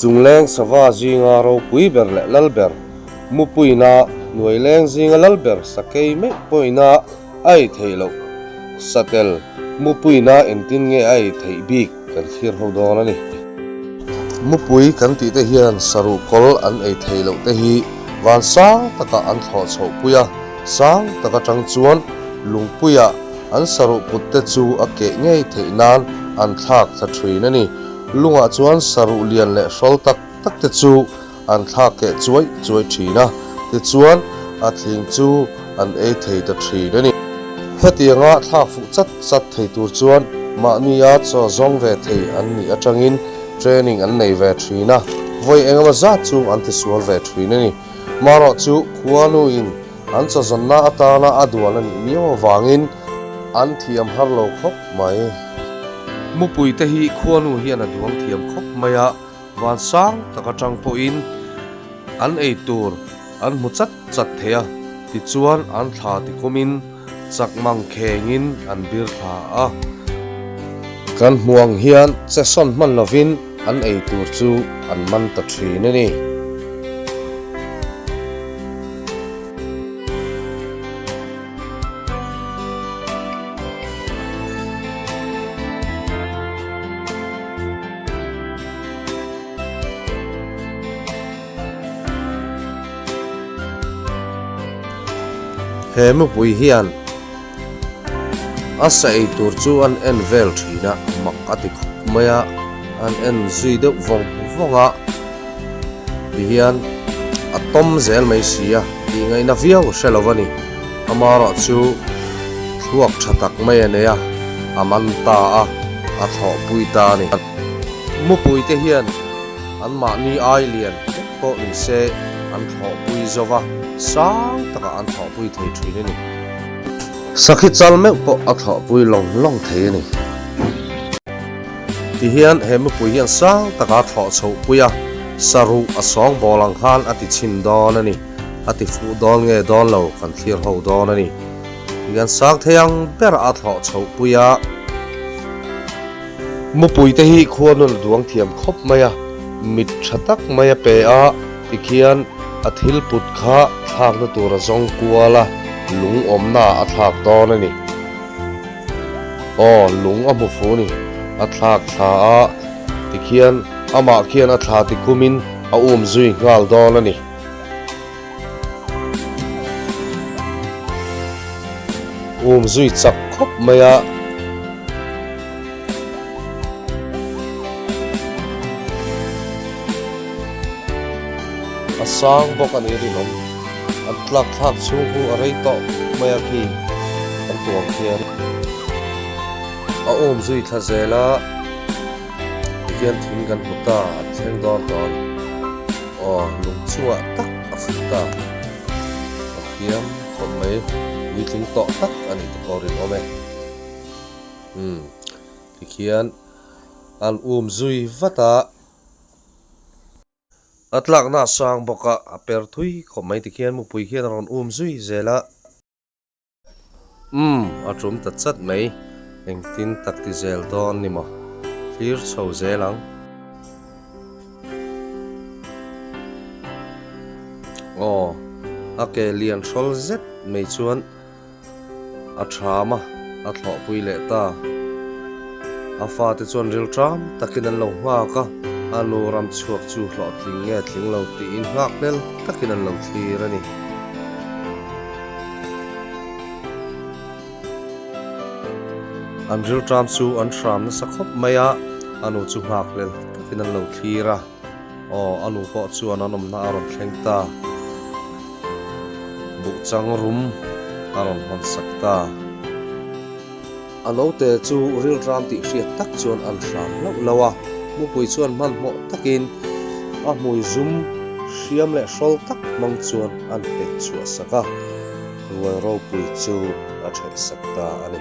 Chungleng sava zinga ropui ber leh lal ber, mupuina hnuaileng zinga lal ber sakei meuh pawhina a ei theih loh satel mupuina engtin nge a ei theih bik kan thlir ho dawn a ni. Mupui kan tih te hian saruh kawl an ei theih loh te hi van sang takah an thlawh chhoh pui a, sang tak atang chuan lungpuiah an saruh put te chu a keh ngei theih nan an thlak thla thin a ni. Lungah chuan saruh lian leh hrawl tak tak te chu an thlak keh chuai chuai thin a, tichuan a thling chu an ei thei ta thin a ni. Hetianga thlak fuh chat chat thei tur chuan mahnia chaw zawng ve thei an nih atangin training an nei ve thin a, vawi engemaw zat chu an tisual ve thin a ni. Marawh chu khuanuin an chaw zawnna atana a duan a nih miau avangin an thiam har lo khawp mai. Mupuite hi khuanu hian a duang thiam khawp mai a. Van sang tak atang pawhin an ei tur an hmu chat chat thei a, tichuan an thla ti kumin chak mang khengin an bir thla a. Kan hmuh ang hian che sawn hman lovin an ei tur chu an man ta thin a ni. He mupui hian a sa ei tur chu an en vel thin a, mak a ti khawp mai a, an en zui deuh vawng vawng a, tihian a tawm zel mai si a, tih ngaihna viau a hre lo a ni. Amaherawh chu thluak tha tak mai a nei a, a man ta a, a thlawhpui ta a ni. Mupuite hian anmahni ai lian vek pawh ni se an thlawhpui zo va, sang takah an thlawhpui thei thin a ni. Sakhi chal meuh pawh a thlawhpui lawng lawng thei a ni. Tihian he mupui hian sang taka thlawh chhohpui a, saruh a sawngbawl ang khan a ti chhin dawn a ni. A ti fuh dawn nge dawn lo kan thlir ho dawn a ni. Tihian sang thei ang ber a thlawh chhohpui a. Mupui te hi khua nun a duang thiam khawp mai a, mit tha tak mai a pe a, tikhian a thil put kha thlakna tur a zawng kual a, lung awmna a thlak dawn a ni. Aw, lung a hmu fu ni, a thlak thla a, tikhian amah khian a thla tikumin a um zui nghal dawn a ni. Um zui chak khawp mai a. A sang bawk a ni rinawm. An tlak thlak chhung hu a rei tawh mai a khi kan tuang khian. A um zui thla zel a tihian thing kan hmu ta an thleng dawn tawh a ni. Aw lung chungah tak a fuh ta. A thiam khawp mai puitling tawh tak a ni te pawh rinawm e. Umm tikhian an um zui vat a. A tlakna a sang bawk a, a per thui khawp mai tikhian mupui khian a rawn um zui zel a. Umm a tum ta chat mai, engtin tak ti zel dawn ni maw? Thlir chho zel ang. Aw, a ke lian hrawl zet mai chuan A ṭham a, a thlawhpui leh ta. A fate chuan rilṭam takin an lo nghak a, a nu ram chhuak chu hlawhtling nge tling lo tiin nghak hlel takin an lo thlir a ni. An rilṭam chu an hram nasa khawp mai a, a nu chu nghak hlel takin an lo thlir a. Aw, a nu pawh chuan an awmna a rawn thleng ta. Buhchang rum a rawn hawn sak ta. A note chu rilram tih hriat tak chuan an hram hlauh lo a, mupui chuan hmanhmawh takin a hmui zum hriam leh hrawl tak hmang chuan an pet chhuah sak a, ruai ropui chu a ṭheh sak ta a ni.